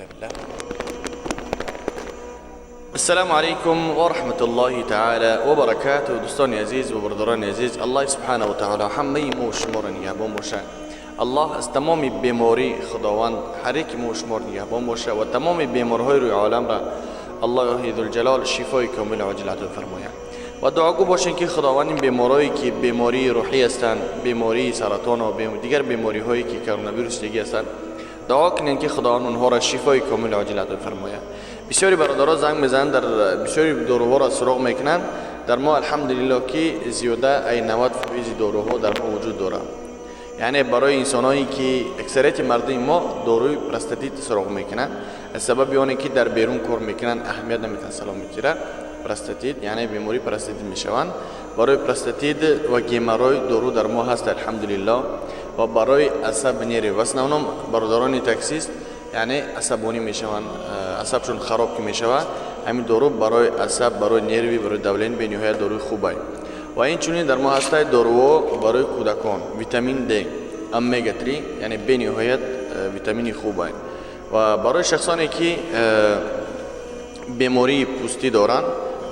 إلا بالله. السلام علیکم و رحمة الله تعالی و برکاته. دوستان عزیز و برادران عزیز، الله سبحانه و تعالی همه ما و شما را نگهبان باشه. الله از تمام بیماری خداوند هر یک ما و شما را نگهبان باشه و تمام بیمارهای روی عالم را الله ذوالجلال شفای کامل عاجل عطا فرماید. و دعاگو باشین که خداوند این بیمارایی که بیماری روحی هستند، بیماری سرطان و دیگر بیماری هایی که کرونا ویروس دیگه هستند، دعا کنین که خداوند اونها را شفای کامل عاجل عطا فرماید. بسیاری برادرها زنگ میزنن، در بسیاری داروها را سراغ میکنن. در ما الحمدلله که زیاده ای 90% داروها در ما وجود داره. یعنی برای انسانایی که اکثریت مردم ما داروی پروستاتیت سراغ میکنن، از سبب آنی که در بیرون کار میکنن اهمیت نمیتن سلامتی را، پروستاتیت یعنی بیماری پروستاتیت میشوند. برای پروستاتیت و گیمارای دارو در ما هست الحمدلله. و برای عصب نری و основном برادران تاکسیست یعنی عصبانی میشوند، عصبشون خراب که میشود، همین دارو برای عصب، برای нервы، برای давление بینهایت داروی خوبه. و این چنین در ما هست داروها برای کودکان، ویتامین دی، омега 3، یعنی بینهایت ویتامین خوبه. و برای شخصانی که بیماری پوستی دارن،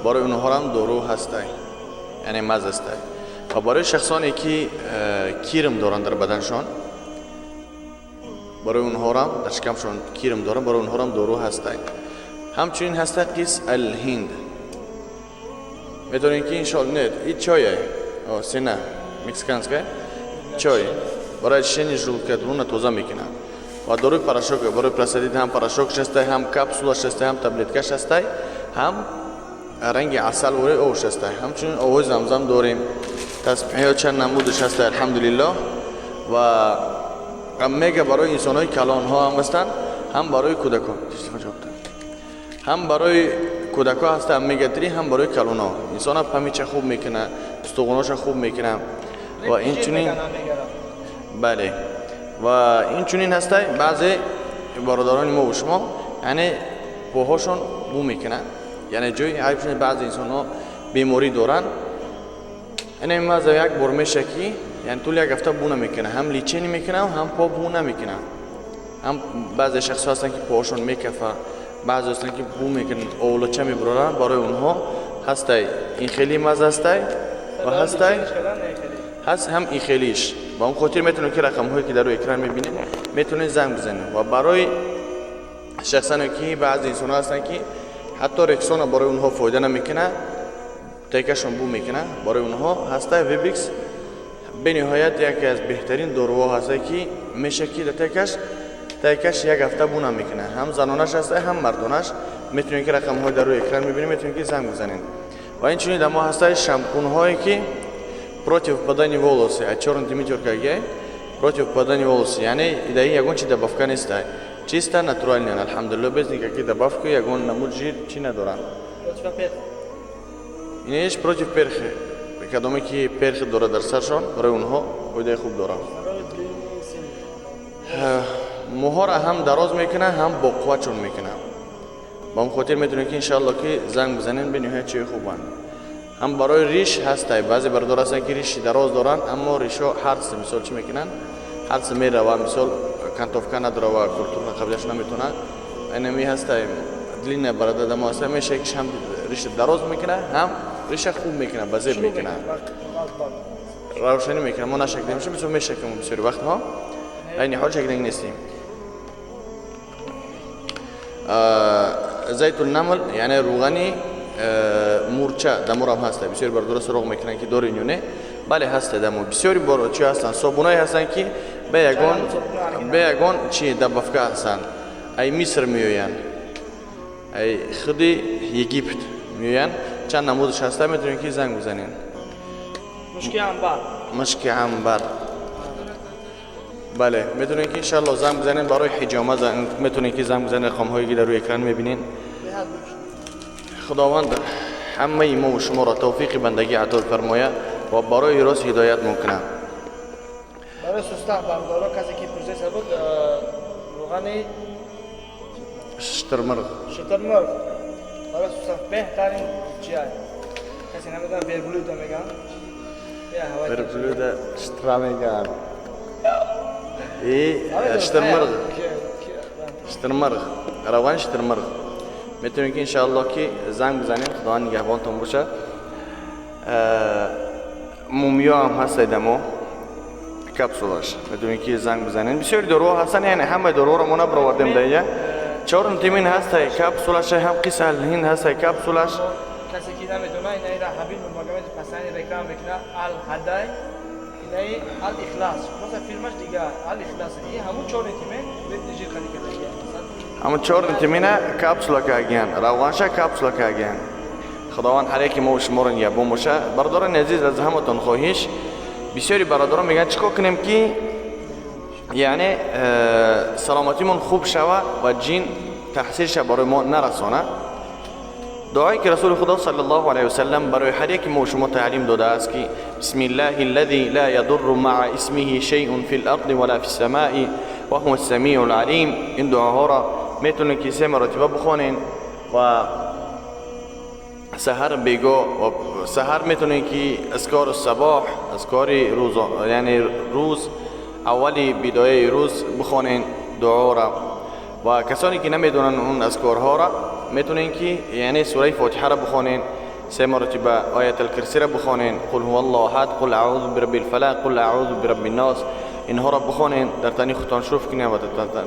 برای اونها هم دارو هست، یعنی мазь است. و برای شخصانی که کیرم دارن در بدنشان، برای اونها هم در شکمشون کیرم دارن، برای اونها هم دارو هست. همچنین هست قسط الهند، میتونین که انشالله نه این چایه сена мексиканская чой برای очищение желудка درون تازه میکنه. و داروی порошок برای پروستاتیت، هم порошок هست، هم کپسول هست، هم таблетка ش هست، هم رنگ عسل وری اوش هست. همچنین آب زمزم داریم، تسبیح ها چند نمودش هست الحمدلله. و میگه برای انسان های کلان ها هم هستن، هم برای کودکان، هم برای کودکا هست омега 3، هم برای کلان ها. انسان ها پمیچه خوب میکنه، استخواناشو خوب میکنه. و این چنین بله، و این چنین هست بعضی برادران ما و شما یعنی پاهاشون بو میکنه، یعنی جای عیبشون. بعضی انسان ها بیماری دارن، یعنی مزه یک بار میشه که یعنی طول یک هفته بو نمیکنه، هم лечение میکنه و هم پا بو نمیکنه. هم بعضی شخص هستن که پاهاشون میکفه، بعضی هستن که بو میکنن، اولچه میبرن، برای اونها هسته این خیلی мазь هسته و هسته هست هم این خیلیش. با اون خاطر میتونید که رقم هایی که در روی اکران میبینید میتونید زنگ بزنید. و برای شخصا که بعضی انسان هستن که حتی رکسونا برای اونها فایده نمیکنه، تیکشون بو میکنه، برای اونها هسته ویبیکس. به نهایت یکی از بهترین داروها هسته که میشه که در تیکش یک هفته بو نمیکنه. هم زنانش هسته هم مردانش. میتونید که رقم های در روی اکران میبینید، میتونید که زنگ بزنید. و این چنین در ما هسته شامپون هایی که против выпадания волосы، а черный димитёркаге против выпадания волосы، яъне идаи ягон чи добавка нест, чисто натуральный алҳамдулилло, без никаких добавки, ягон намуд жир чи надоранд. Инеш против перхоти, кадоме ки перхоть дорад дар саршон, барои онҳо фоидаи хуб дорад. Мӯҳоро ҳам дароз мекунад, ҳам боқувватшон мекунад. Ба он хотир метавонед ки иншаалло ки занг бизанед, бениҳоят чизи хубанд. Ҳам барои риш ҳастай. Баъзе бародар ҳастанд ки риши дароз доранд, аммо ришҳо ҳарс мисол чӣ мекунанд, ҳарс мерава, мисол окантовка надора ва культурно қабилаш наметавонад. Инами ҳастай длинная борода дамо ҳаста, меша ки ҳам риша дароз мекунад, ҳам риша хуб мекунад, ба зеб мекунад, равшанӣ мекунад. Мо нашакдем, бисёр мешакем бисёри вақтҳо, айни ҳол шакиданг нестем. زیت النمل یعنی روغنی مورچه دمورم هسته. بسیاری بردارا سراغ میکنن که دارین یا نه. بله هسته دمو. بسیاری بار چی هستن، صابونایی هستن که به یگان چی добавка هستن، ای مصر میوین، ای خود Египет میوین. چند نمودش هسته، میتونین که زنگ بزنین. مشکی عنبر. مشکی عنبر، بله، میتونین که انشالله زنگ بزنین. برای حجامه میتونین که زنگ بزنین، رقم هایی که در روی اکران میبینین. خداوند همه ما و شما را توفیق بندگی عطا فرماید و برای راست هدایت میکنه. برای сустав بردارا کسی که پرسه بود، روغن شترمرغ. شترمرغ برای сустав بهترین چیه. کسی نمیدونم верблюда میگن. верблюда. Штра میگن. ای شترمرغ، شترمرغ. روغن شترمرغ. میتونین که انشاءالله که زنگ بزنین، خداوند نگهبانتون باشه. مومیا هم هست دمو کپسولش، میتونین که زنگ بزنین. بسیار داروها هستن، یعنی همه دارو رو ما نبراوردیم دیگه. چهار تیمین هست کپسولش، هم قیس الهند هست کپسولش. کسی که نمیدونه اینا را حبیب نورماگومدوف پسند رکلام میکنه الهدای، اینا الاخلاص، مثلا فیلمش دیگه الاخلاص. این همون چهار تیمین به نجیر خالی کرده مثلا همون چهار تیمینه کپسولا که روغنشه کپسولا که. خداوند هر یکی ما و شما رو نگهبان باشه. برادران عزیز از همتون خواهش، بسیاری برادران میگن چیکار کنیم که یعنی سلامتیمون خوب شوه و جین تحصیلش برای ما نرسانه. دعایی که رسول خدا صلی الله علیه و سلم برای هر یک ما و شما تعلیم داده است که بسم الله الذی لا یضر مع اسمه شیء فی الارض ولا فی السماء وهو السمیع العلیم. این دعاها را میتونید که سه مرتبه بخوانین و سحر بیگا و سحر میتونید که اذکار الصباح، اذکار روز، یعنی روز اولی بدایه روز بخوانین دعا را. و کسانی که نمیدونن اون اذکارها را میتونین که یعنی سوره فاتحه را بخوانین سه مرتبه، آیت الکرسی را بخوانین، قل هو الله احد، قل اعوذ برب الفلق، قل اعوذ برب الناس، اینها را بخوانین، در تنی خودتان شروع کنین و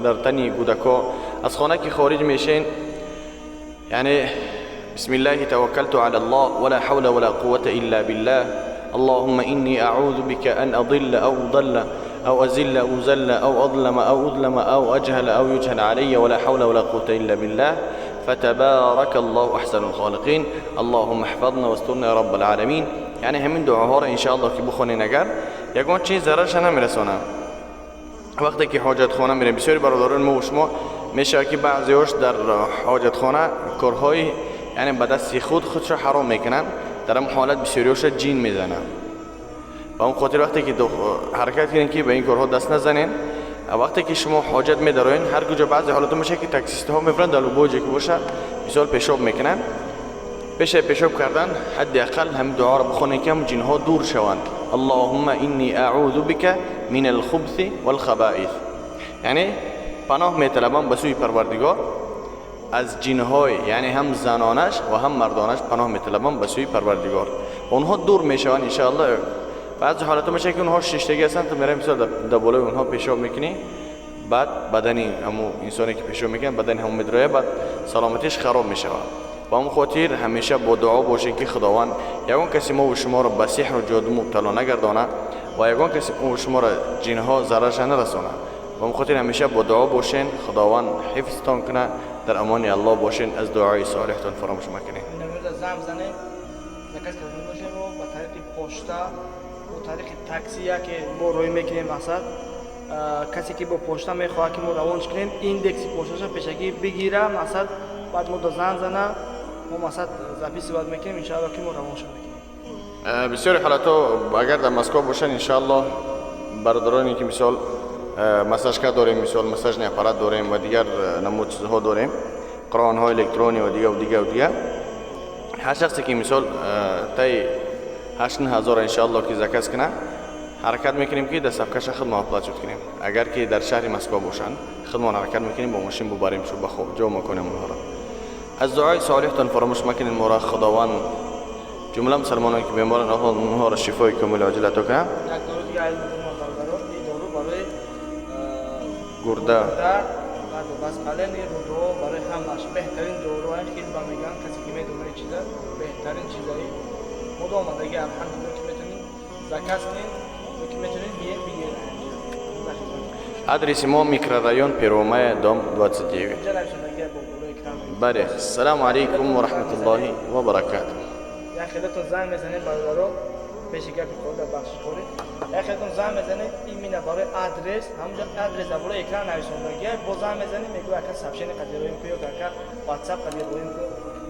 در تنی کودکا. از خانه که خارج میشین یعنی بسم الله توکلت علی الله ولا حول ولا قوة الا بالله اللهم اني اعوذ بك ان اضل او اضل او ازل او زل او اظلم او اظلم او اجهل او يجهل علي ولا حول ولا قوة الا بالله فتبارك الله احسن الخالقین اللهم احفظنا واسترنا یا رب العالمین. یعنی همین دعاها را انشاءالله که بخونین اگر یگان چیز ضررش نمیرسانه. وقتی که حاجت خانه میریم بسیاری برادران ما و شما میشه که بعضیاش در حاجت خانه کارهای یعنی به دست خودش حرام میکنن، در این حالت بسیاریاش جین میزنن. به اون خاطر وقتی که حرکت کنین که به این کارها دست نزنین. وقتی که شما حاجت میدارین هر کجا بعضی حالت میشه که تاکسیست ها میبرن در لوبوجی که باشه مثال پیشاب میکنن، پیش پیشاب کردن حداقل هم دعا رو بخونین که هم جن ها دور شوند. اللهم انی اعوذ بک من الخبث والخبائث، یعنی پناه میطلبم به سوی پروردگار از جنهای، یعنی هم زنانش و هم مردانش پناه میطلبم به سوی پروردگار، اونها دور میشوند انشاءالله. بعضی حالت میشه که اونها شیشتگی هستن، تو میرم مثال در بالای اونها پیشاب میکنی، بعد بدنی همو انسانی که پیشاب میکنه بدن همو میدرایه، بعد سلامتیش خراب میشه. با اون خاطر همیشه با دعا باشین که خداوند یگان کسی ما و شما رو به سحر و جادو مبتلا نگردانه و یگان کسی ما و شما رو جنها ضررش نرسانه. با اون خاطر همیشه با دعا باشین، خداوند حفظتان کنه، در امان الله باشین، از دعای صالحتان فراموش مکنین. با طریق تاکسی که ما روی میکنیم مقصد کسی که با پشتا میخواد که ما روانش کنیم индекс پشتاش پیشگی بگیره مقصد، بعد ما دو زن زنه ما مقصد запись باید میکنیم ان شاء الله که ما روانش میکنیم. بسیار حالتها اگر در مسکو باشن ان شاء الله برادرانی که مثال مساژ داریم، مثال مساژ аппарат داریم و دیگر نمود چیزها داریم، قرآن های الکترونی و دیگه و دیگه و دیگه، هر شخصی که مثال تای 8,000 انشاءالله که заказ کنه حرکت میکنیم که доставка ش خود ما оплачивать کنیم. اگر که در شهر مسکو باشن خودمان حرکت میکنیم با ماشین ببریم شو بخوب جو مکنیم اونها را. از دعای صالحتان فراموش مکنین ما را. خداوند جمله مسلمانان که بیمارن اونها را شفای کامل عاجل عطا کنه. یک دارو دیگه علم برادران، این دارو برای گرده بعد واسپالنی رودو برای همش بهترین دارو خیلی با میگن کسی که میدونه چیزا بهترین چیزایی مدام دیگه الحمدلله که میتونین заказ کنین که میتونین بیاین بگیرین. Адрес мо микрорайон Первомая, дом 29. بله. السلام علیکم و رحمت الله و برکاته. یا خیلیتون زنگ میزنین برادرو پیش گپی خورده بخش خوری. یا خیلیتون زنگ میزنین این برای آدرس همونجا آدرس بالای اکران نویسوندگی با زنگ میزنین میگه اکا сообщение قدر رویم کو یا اکا واتساپ قدر رویم کو.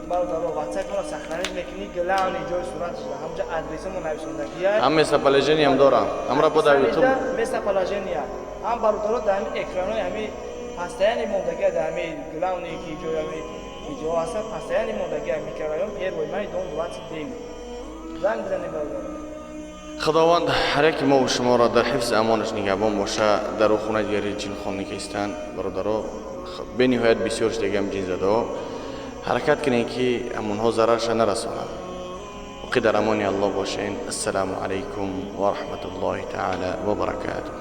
برادرو واتساپ رو сохранить میکنی главный جای صورتش همونجا آدرسمون نویسوندگی هم местоположение هم دارم همراه با در یوتیوب местоположение هم برادرو در همین اکرانای همین постоянно мондагӣ дар ҳамин главный ки ҷои ҳамин видео ҳаст постоянно мондагӣ микрорайон Первый Май, дом 29. Занг бизанед бародаро. خداوند هر یک ما و شما را در حفظ امانش نگهبان باشه. در خونه دیگری جن خانه که هستن برادرها Бениҳоят бисёр шудагиам ҷинзадаҳо. Ҳаракат кунем, ки ҳамонҳо зарарша нарасонанд. Боқӣ дар амони Аллоҳ бошен. Ассалому алайкум ва раҳматуллоҳи таала ва баракатуҳ.